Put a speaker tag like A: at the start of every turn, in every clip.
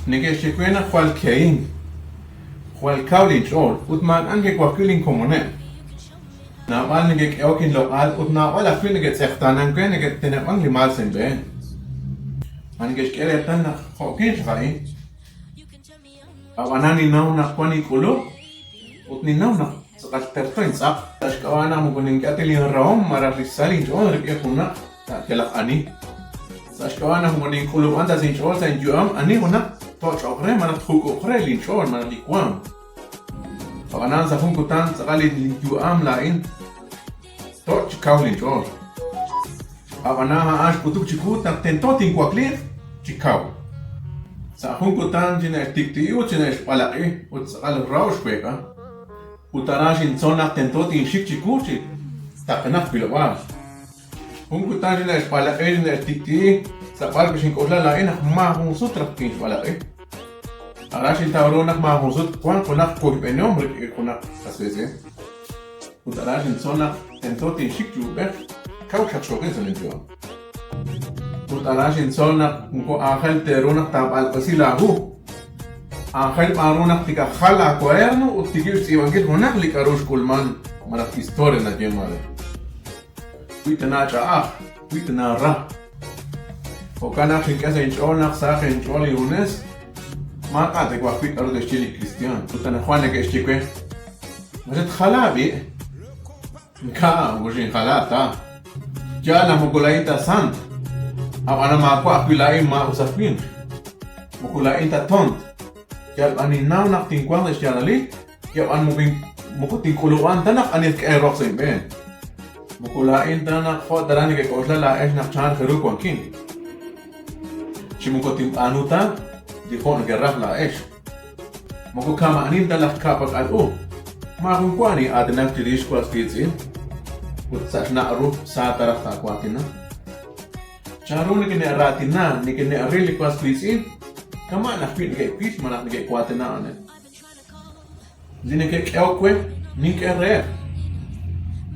A: Neke'xye we naq jwal kehin, jwal kaw linch'ool ut maak'a' neke'waj wi' linkomoneb'. Naab'al neke'k'ehok inloq'al ut naab'al ajwi' neke'tz'eqtaanank we neke'teneb'ank li maak sa' inb'een. Ma neke'xk'e reetal naq jo'kin chaq a'in? Ab'anan ninnaw naq wank ink'ulub' ut ninnaw naq tz'aqal terto intz'aq. Sa' xk'ab'a' naq moko nink'e ta linrahom malaj li xsahil inch'ool rik'in junaq sa' yalaq ani. Sa' xk'ab'a' naq moko nink'ulub'an ta sa' inch'ool sa' inyu'am ani junaq toch'oq re malaj tjuk'uq re linch'ool malaj li waanm. Ab'anan sa' jun kutan tz'aqal linyu'am laa'in toch' chi kaw linch'ool. Ab'anan a'an xk'utuk chiwu naq tento tinwakliiq chi kaw. Sa' jun kutan chine'xtik'ti'i ut chine'xb'alaq'i ut tz'aqal raw xweek'a. Ut aran xintzol naq tento tinxik chiwu chi taqenaq wilob'aal. Jun kutan xine'xb'alaq'i xine'xtik'ti'i sa' b'ar wi' xink'oxla laa'in naq maajun sut raj tinxb'alaq'i. Aran xintaw ru naq maajun sut wanq junaq woyb'enihom rik'in junaq qas qiitz'in. Ut aran xintzol naq tento tinxik chi uub'ej kaw xaqxooqin sa' linyu'am. Ut aran xintzol naq moko aajel ta ru naq taab'alq'esi laahu. Aajel b'an ru naq tikajal laakuaderno ut tikib' xtz'iib'ankil junaq li k'a'ru xk'ulman malaj historia nayeeman re. Wi tana ch'a'aj, wi tana ra. Jo'kan naq xink'e sa' inch'ool naq sahaq inch'ool injunes, maak'a' te'waj wi' k'aru te'xye li kristi'aan. Ut anaqwan neke'xye we, Ma xatjala b'i'? Ink'a', moko xinjala ta. Yaal naq moko laa'in ta sant, ab'anan maawa' ajwi' laa'in maa'us aj winq. Moko laa'in ta toont. Yal b'an ninnaw naq tinwanq sa' xyaalalil Yab'an moko tink'ulub'an ta naq ani tk'e roq sa' inb'een. Moko laa'in ta naq jo' ta raj nekek'oxla laa'ex naq chan ru wankin. Chi moko tinb'aanu ta li jo' nekeraj laa'ex. Moko kama'anin ta laj ka'pak'al u. Maajun wa nin'aatinak chirix was wiitz'in ut sa' xnaq' ru sa ta raj taawaatina. Chanru nikine'raatina, nikine'ril li was wiitz'in, kama'an ajwi' neke'wil malaj neke'waatina a'aneb'. Li neke'k'ehok we, nink'e reheb'.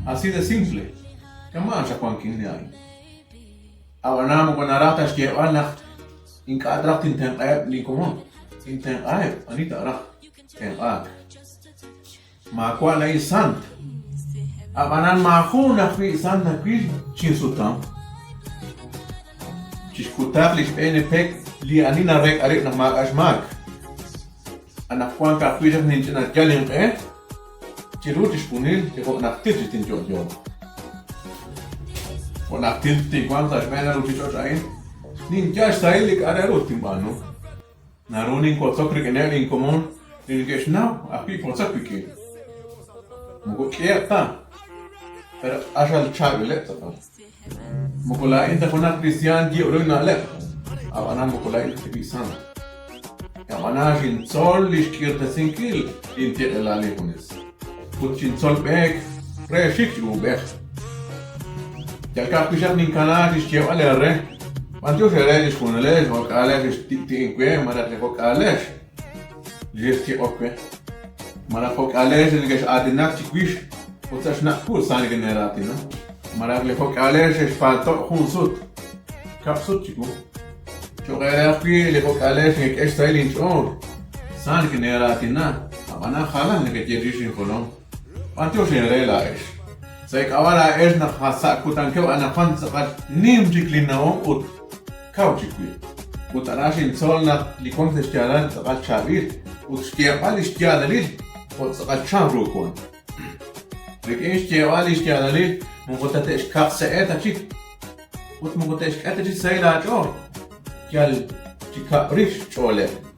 A: Así de simple. Kama'an xaq wankin laa'in. Ab'anan moko naraj ta xyeeb'al naq ink'a' traj tintenq'aheb' linkomon. Tintenq'aheb' ani taaraj tenq'aak. Maawa' laa'in sant. Ab'anan maajun ajwi' sant nawil chinsutam. Chixkutaq li xb'een li pek li ani nareek'a rib' naq maak'a' xmaak. Anaqwan ka'ajwi' chaq ninch'ina yal inq'e chiru chixjunil li jo' najtil chi tinyo'yo. Jo' najtil tinwanq sa' xb'een li ruuchich'och' a'in, ninyal xsahil li k'a' re ru tinb'aanu. Naru ninwotzok rik'ineb' linkomon li neke'xnaw ajwi' wotzok wik'in. Moko k'iheb' ta, pero q'axal chaab'ileb' tz'aqal. Moko laa'in ta junaq kristiaan yib' ru inna'leb', a'b'anan moko laa'in ta ajwi' sant. A'b'anan xintzol li xk'irtesinkil lintiq'ilal injunes, ut xintzol b'eek re xik chi uub'ej. Yal ka'ajwi' xaq ninkanaak chi xyeeb'al eere, b'antiox eere chixjunilex jo'k'aalex li xtik'ti'ink we malaj li jo'k'aalex li xextiq'ok we, malaj jo'k'aalex li nekex'aatinak chiwix ut sa' xnaq' wu sa nikineeraatina. Malaj li jo'k'aalex xexpaalto' jun sut, kab' sut chiwu. Cho'q eere ajwi' li jo'k'aalex nekek'e xsahil inch'ool, sa nikineeraatina, ab'anan jalan nekeye chirix injolom. B'antiox eere laa'ex. Sa' eek'ab'a' laa'ex naq sa' kutankeb' anaqwan tz'aqal nim chik linnawom ut kaw chik wib'. Ut aran xintzol naq li wank sa' xyaalal tz'aqal chaab'il ut xyeeb'al li xyaalalil jo' tz'aqal chanru wank. Rik'in xyeeb'al li xyaalalil moko tate'xkaqse'e ta chik ut moko te'xk'e ta chik xsahil aach'ool, yal chi kab' rix xch'ooleb'.